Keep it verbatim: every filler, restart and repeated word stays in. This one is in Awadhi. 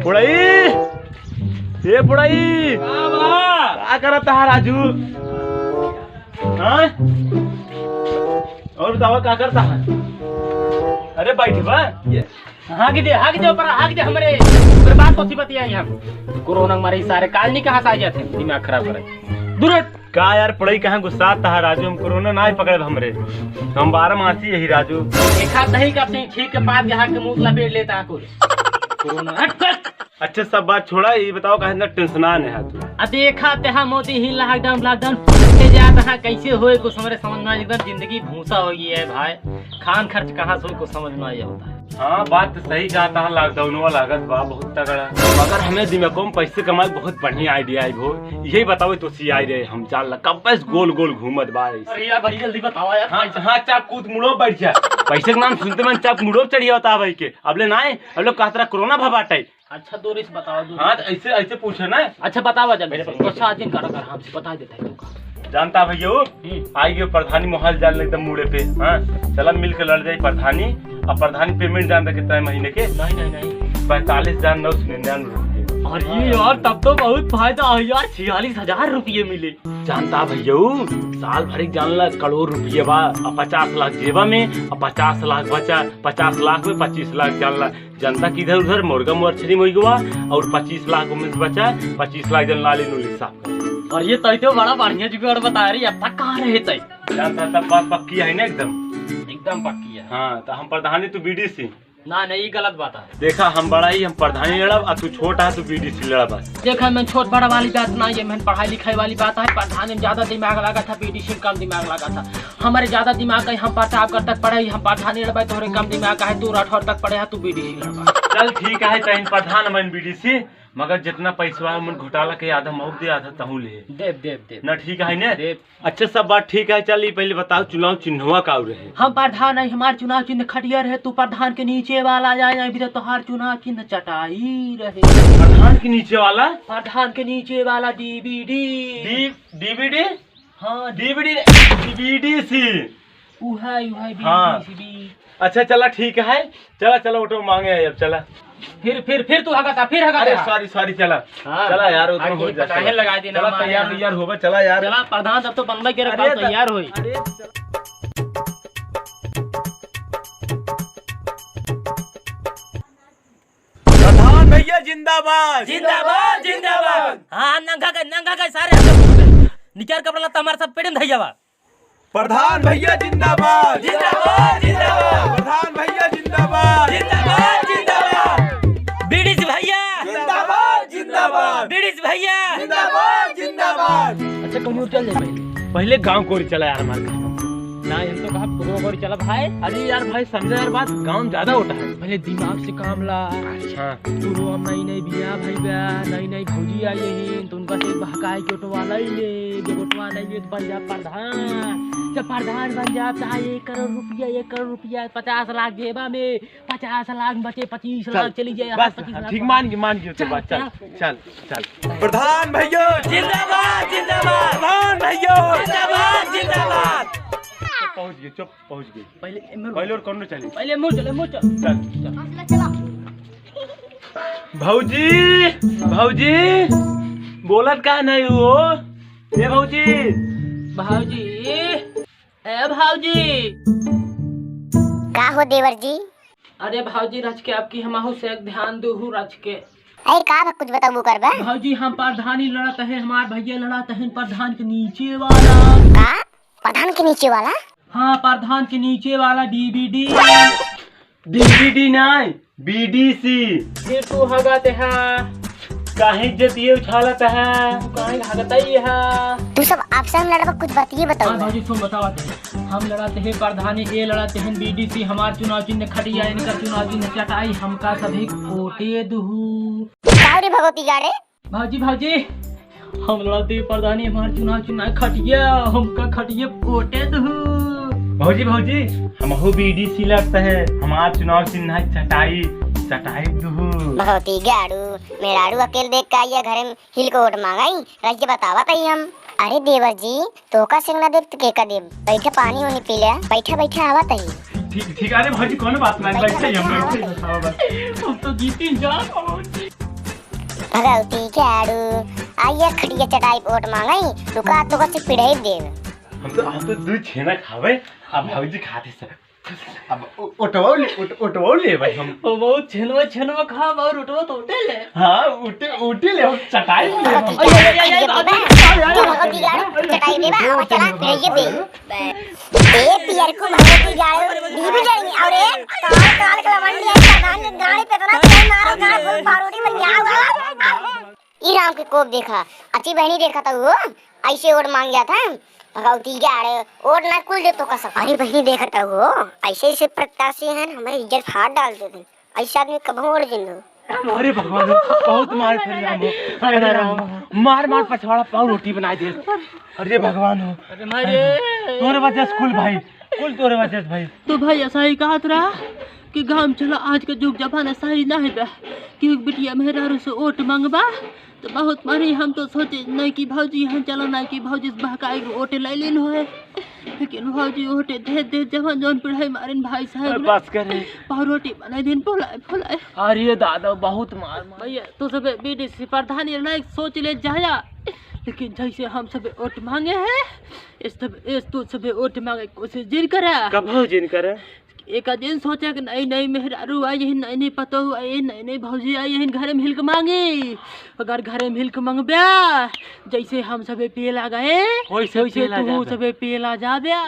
पुड़ई, ए पुड़ई, का बा? का करत है राजू? हाँ? और बतावा, का करत है? अरे बैठ बा। ये। हाँक दे, हाँक दे ऊपर, हाँक दे हमरे। ओकर बाद कथी बतियाई हम? कोरोना के मारे सारे काल नहीं कहाँ से आ जाते हैं, दिमाग खराब करे। दूर हट। का यार, पुड़ई कहाँ गुस्सात है राजू? हम कोरोना ना ही पकड़े हमरे, हम बारह मासी यही राजू। एक हाथ नहीं का अपने ठीक के पास यहाँ के मुंह लपेट लेता है कुल। कोरोना, हट, हट। अच्छा, सब बात छोड़ा, ये बताओ, काहे इतना टेंशनान है तू? आ देखा ते हाँ, मोदी ही लॉकडाउन, लॉकडाउन के जात है, कैसे होए, कुछ हमरे समझ में एकदम जिंदगी भूसा हो गई है भाई। खान खर्च कहाँ से होए, कुछ समझ में नहीं होता है। हाँ, बात तो सही कहा था, लॉकडाउन वाला लागत बा बहुत तगड़ा। मगर हमें दिमाग में पैसे कमाए बहुत बढ़िया आइडिया आई हो। यही बताओ तो सी आई रहे, हम जान ला कब बस गोल गोल घूमत बा। अरे यार, बड़ी जल्दी बतावा यार। हाँ, हाँ, चाप कूद मुड़ो बैठ जा। पैसे के नाम सुनते मन चाप मुड़ो चढ़ी होता है भाई के। अब ले ना आए, अब लोग कहत रहा कोरोना भा बाटे। अच्छा, दूर से बताओ, दूर हाँ, से। तो ऐसे, ऐसे पूछे ना। अच्छा, बतावा जल्दी मेरे से। पर गुस्सा आदमी करा कर, हमसे बता देता है तू का। जानता भैया, वो हम्म। आई गयो प्रधानी मोहाल जाल एकदम मुड़े पे। हाँ, चला मिल के लड़ जाई प्रधानी। अब प्रधानी पेमेंट जानता कितना है महीने के? नहीं, नहीं, नहीं। पैंतालीस हजार नौ सौ निन्यानवे रुपये। अरे यार, तब तो बहुत फायदा है यार, छियालीस हजार रुपये मिले। जानता भैया, साल भर एक जान ला करोड़ रुपये बा, अब पचास लाख जेबा में, अब पचास लाख बचा, पचास लाख में पच्चीस लाख जान ला जनता के इधर उधर मुर्गा मछली मोई गवा और पच्चीस लाख में से बचा, पच्चीस लाख जन लाली नूली साफ कर। और ये तय तो बड़ा बढ़िया जुगाड़ बता रही, अब तक कहाँ रहे तय? जानता तब बात पक्की है ना एकदम। एकदम पक्की है। हाँ, तो हम प्रधानी, तू बीडीसी। ना, नहीं, ये गलत बात है। देखा, हम बड़ा ही, हम प्रधानी लड़ब, आ तू छोटा है, तू बीडीसी लड़ब। देखा, मैं छोट बड़ा वाली बात ना, ये मैं पढ़ाई लिखाई वाली बात है। प्रधानी में ज्यादा दिमाग लगा था, बीडीसी में कम दिमाग लगा था। हमारे ज्यादा दिमाग है, हम प्रतापगढ़ तक पढ़े, हम प्रधानी लड़बे, तोहरे कम दिमाग है, तू राठौर तक पढ़े है, तू बीडीसी लड़बा। चल ठीक है, तहिन प्रधान मन बीडीसी, मगर जितना पैसवा मन घोटाला के आधा मौक दे, आधा तहूँ ले। देव, देव, देव। ना ठीक है ने? देव। अच्छा, सब बात ठीक है, चल ई पहले बताओ चुनाव चिन्हवा का रहे? हम प्रधान है, हमार चुनाव चिन्ह खटिया रहे, तू प्रधान के नीचे वाला जाए, जाए भी तो तोहार चुनाव चिन्ह चटाई रहे। प्रधान के नीचे वाला? प्रधान के नीचे वाला डीवीडी। D-, DVD? हाँ, डीवीडी, बीडीसी। उहाई, उहाई, हाँ। BDC, B. अच्छा, चला, ठीक है, चला, चला, ऑटो मांगे है अब, चला। फिर, फिर, फिर तू हगता, फिर हगता। अरे, सॉरी, सॉरी, चला। हाँ। चला यार, उतना आगे हो जा, पटाहे चला। लगा देना चला, हमारे तैयार, यहाँ। तैयार होगा, चला यार। चला, प्रधान, अब तो बनबे के अरे, रखा, त- तैयार होई। अरे, प्रधान भैया जिंदाबाद। जिंदाबाद, जिंदाबाद। हाँ, नंगा के, नंगा के सारे हम लोग निकर कपड़ा लत्ता हमारे सब पेड़े में धैया बा। प्रधान भैया जिंदाबाद। जिंदाबाद, जिंदाबाद। प्रधान भैया जिंदाबाद। जिंदाबाद, जिंदाबाद। बीडीसी भैया। जिंदाबाद, जिंदाबाद। बीडीसी भैया। जिंदाबाद, जिंदाबाद। अच्छा, कौन चल जाए पहले? पहले गांव कोरी चला यार, हमारे गांव। ना, हम तो कहा पूर्व कोरी चला भाई। अरे यार भाई, समझा यार बात, गांव में ज्यादा होता है। पहले दिमाग से काम ला। अच्छा। पूर्व हम नई नई बिया भाई बा, नई नई भौजी आई है, तो उनका से बहकाए के ऑटो वाला ही ले, जब ऑटो वाला ही ले तो बन जा प्रधान। जब प्रधान बन जा, चाहे एक करोड़ रुपया, एक करोड़ रुपया, पचास लाख जेबा में, पचास लाख बचे, पच्चीस लाख चल, चली जाए, बस, पच्चीस लाख। ठीक, मान गए, मान गए, चल, बात, चल, चल। चल, चल। प्रधान भैया जिंदाबाद, जिंदाबाद। प्रधान भैया जिंदाबाद, जिंदाबाद। चुप, पहुंच गए, चुप, पहुंच गए। पहले एमे पहले और कौन चले? पहले मुंह चले, मुंह चल। चल। चल। भौजी, भौजी, बोलत का नहीं हो? ए भौजी। भौजी, ए भौजी। का हो देवर जी? अरे भौजी, रच के आपकी हमहू से एक ध्यान दूहू रच के। अरे का बा, कुछ बताबो करबा? भौजी, हम प्रधानी लड़त है, हमार भैया लड़त है प्रधान के नीचे वाला। का? प्रधान के नीचे वाला? हाँ, प्रधान के नीचे वाला डीवीडी। डीवीडी नहीं, बीडीसी। फिर तू हगा ते हा। काहे इज्जत ये उछालत है? तू काहे हगता ही हा? तू सब आपस में लड़बा, कुछ बात ये बताओ हाँ ना। भौजी, सुन बतावा ते। हम लड़ाते हैं प्रधानी, ये लड़ाते हैं बीडीसी, हमार चुनाव चिन्ह खटिया, इनका चुनाव चिन्ह चटाई, हमका सभी वोटे दुहू। का रे भगवती गाड़े? भौजी, भौजी, हम लड़ाते हैं प्रधानी, हमार चुनाव चिन्ह खटिया, हमका खटिया वोटे दुहू। भौजी, भौजी, हमहू बीडीसी लड़ते हैं, हमार चुनाव चिन्ह चटाई, चटाई दुहू। भगवती गाड़ू, मेहरारू अकेल देख का ये घरे में हिल के वोट मांगाई, रह के बतावत हई हम। अरे देवर जी, तोहका से ना देब त केका देब? बैठा पानी उनी पी ले, बैठा बैठा आवत हई। ठीक, ठीक, अरे भौजी, कौनो बात नहीं, बैठे ही हम, बैठे ही हम, हाँ, बस। हम तो जीती जा। भगवती के आड़ू, आइए खटिया चटाई पे ओट मांगई, रुका तो कच्चे पिढ़ाई देव। हम तो, हम तो दू छेना खावे, अब भौजी खाते सब। अब ओ-, ओटवा ले, ओट-, ओटवा ले भाई हम। ओ बहुत छेनवा, छेनवा खा, और ओटवा तो ओटे ले। हाँ, ओटे, ओटे ले, हम चटाई ले हम। अरे, अरे, अरे, अरे, अरे, अरे, अरे, भगवती के आड़ू, चटाई देवा, अब चला, ये दे। ए पियर को भगवती गाड़ो, डीबी जड़ी, और एक काल काल के लवंडी है, प्रधान के गाड़ी पे इतना तेल मारो, गाड़ी फुल पारोटी बन गया हुआ। ई राम के कोप देखा, अच्छी बहनी देखा था वो, ऐसे ओट मांग गया था, भगवती गाड़ो, ओट ना कुल दे तो कसम। अरे बहनी देखा था वो, ऐसे ऐसे प्रत्याशी हैं, हमारी इज्जत फाड़ डाल देते हैं, ऐसे आदमी कब ओट जिन दो। अरे भगवान हो, बहुत मार फिर राम हो। अरे राम हो, मार मार पछवाड़ा पाव रोटी बनाई दे। अरे भगवान हो, अरे मारे। तोरे वजह से कुल भाई, कुल तोरे वजह से भाई। तो भाई ऐसा ही कहत रहा कि गाँव चला, आज के जुग जमाना सही नहीं बा कि बिटिया मेहरारू से ओट मांगबा तो बहुत मारी। हम तो सोचे नहीं कि भौजी यहाँ चला, नहीं कि भौजी से बहकाए के ओटे ले लेन होए, लेकिन भौजी ओटे दे दे जवन जवन पिढ़ाई मारिन भाई साहब अरे रे। बस करे। पाव रोटी बनाई दिन फुलाए फुलाए। अरे दादा बहुत मार मार। भैया तो सबे बीडीसी प्रधान ये नहीं सोच ले जाया, लेकिन जैसे हम सबे ओट मांगे हैं, इस तब, इस तो सबे ओट मांगे कोशिश जिन करा। कब हो जिन करा? एक दिन सोचा कि नई नई मेहरारू आई है, नई नई पतोहू आई है, नई नई भौजी आई है, घरे में हिलक मांगी। अगर घरे में हिलक मांगब्या, जैसे हम सबे पेला गए, वैसे वैसे पेला तू जाबे। सबे पेला जाब्या।